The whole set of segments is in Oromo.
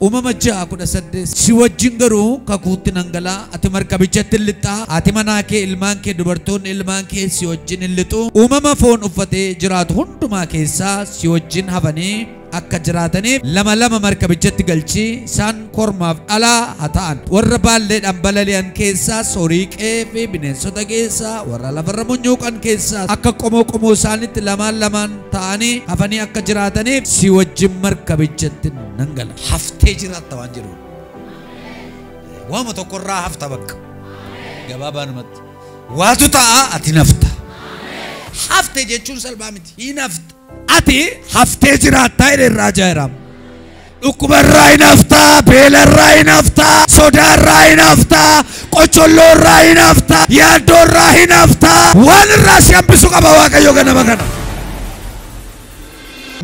Uumama 6:18 si wajjin garuu kakuutti nan galaa, ati markabichatti hin lixxaa, haati manaa kee, ilmaan kee, dubartoonni ilmaan kee si wajjin hin lixu. Uumama foon uffatee jiraatu hundumaa keessaa si wajjin hafanii akka jiraataniif lama lama markabichatti galchii, isaan kormaaf dhalaa haa ta'an. Warra baalleedhaan balali'an keessaa, horii qe'ee fi bineensota keessaa, warra lafarra munyuuqan keessaa akka qomoo qomoo isaaniitti lamaan lamaan ta'anii hafanii akka jiraataniif si wajjin markabichatti nan gala. Haftee jiraatta waan jedhu. Waama tokkorraa hafta bakka. Gabaabaanumatti. Waatu ta'a, ati nafta. Haftee jechuun salphaa miti. Hin hafta. Ati haftee jiraattaa jedhe irraa jaayiram. Dhukkuba irraa hin haftaa, beela irraa hin haftaa, sodaa irraa hin haftaa, qocholloo irraa hin haftaa, yaaddoo irraa hin haftaa. Waan irraa si hambisu qaba Waaqayyo ganama kana.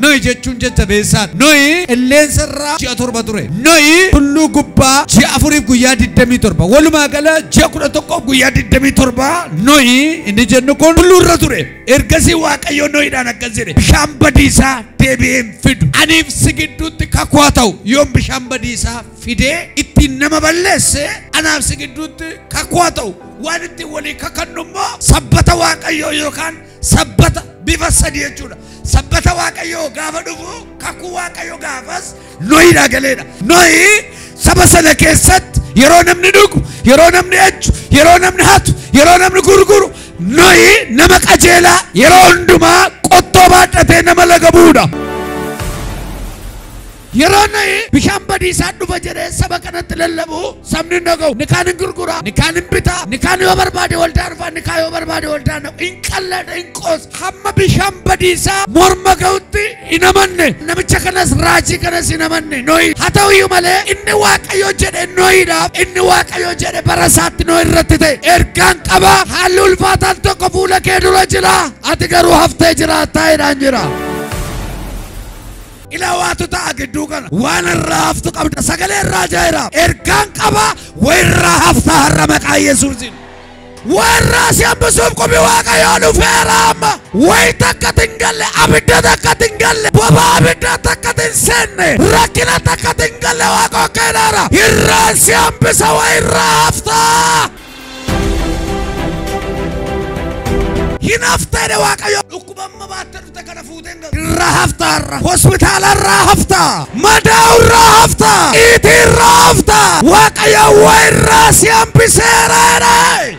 Nohi jechuun jajjabeessaan. Nohi qilleensa irraa ji'a 7 ture. Nohi tulluu gubbaa ji'a 4 guyyaa 27. Walumaa gala ji'a 11 guyyaa 27 Nohi inni jennu kun tulluu irra ture. Ergasii Waaqayyo Nohiidhaan akkas jedhe, bishaan badiisaa deebi'ee hin fidu. Aniif si gidduutti kakuu haa ta'u. Yoom bishaan badiisaa fidee ittiin nama balleesse, anaaf si gidduutti kakuu haa ta'u. Waan ittiin walii kakannu immoo sabbata Waaqayyoo yookaan sabbata bifa sadi jechuudha. Sabbata Waaqayyoo gaafa dhufu kakuu Waaqayyoo gaafas Nohiidhaa galeedha. Nohi saba sana keessatti yeroo namni dhugu, yeroo namni ejju, yeroo namni hatu, yeroo namni gurguru, Nohi nama qajeelaa yeroo hundumaa qottoo baadhatee nama laga bu'uudha. Yeroo Nohi bishaan badiisaa dhufa jedhee saba kanatti lallabu sabni hin dhaga'u. Ni kaan hin gurgura, ni kaan hin bita, ni kaan yoo barbaade waldaa dhufa, ni kaan yoo barbaade waldaa dhaqu. Hin qalladha, hin qoosa. Hamma bishaan badiisaa morma ga'utti hin amanne. Namicha kanas raajii kanas hin amanne Nohi. Haa ta'u iyyuu malee inni Waaqayyo jedhe Nohiidhaaf, inni Waaqayyo jedhe bara isaatti Nohi irratti ta'e. Ergaan qaba, haalli ulfaataan tokko fuula kee dura jira. Ati garuu haftee jiraattaa jedhaan jira. Ilaa waatu ta'a gidduu kana. Waan irraa haftu qabda. Sagalee irraa jaayira. Ergaan qaba, waa irraa hafta har'a maqaa Yesuusiin. Waa irraa si hambisuuf qubi Waaqayyoo dhufeera amma. Wayi takka hin galle, abidda takka hin galle, bobaa abidda takka hin seenne, rakkina takka hin galle Waaqa kennaara. Irraan si hambisa, waa irraa hafta. Hin hafta jedhe Waaqayyo. Dhukkuba amma baattee dhufte kana fuutee hin galu. Irraa hafta har'a. Hospitaala irraa hafta. Madaa'u irraa hafta. Iitii irraa hafta. Waaqayyo waa irraa si hambiseera jedhe.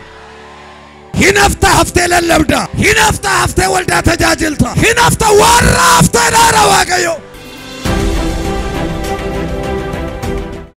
Hin hafta, haftee lallabda. Hin hafta, haftee waldaa tajaajilta. Hin hafta, waa irraa hafta jedhaara Waaqayyo.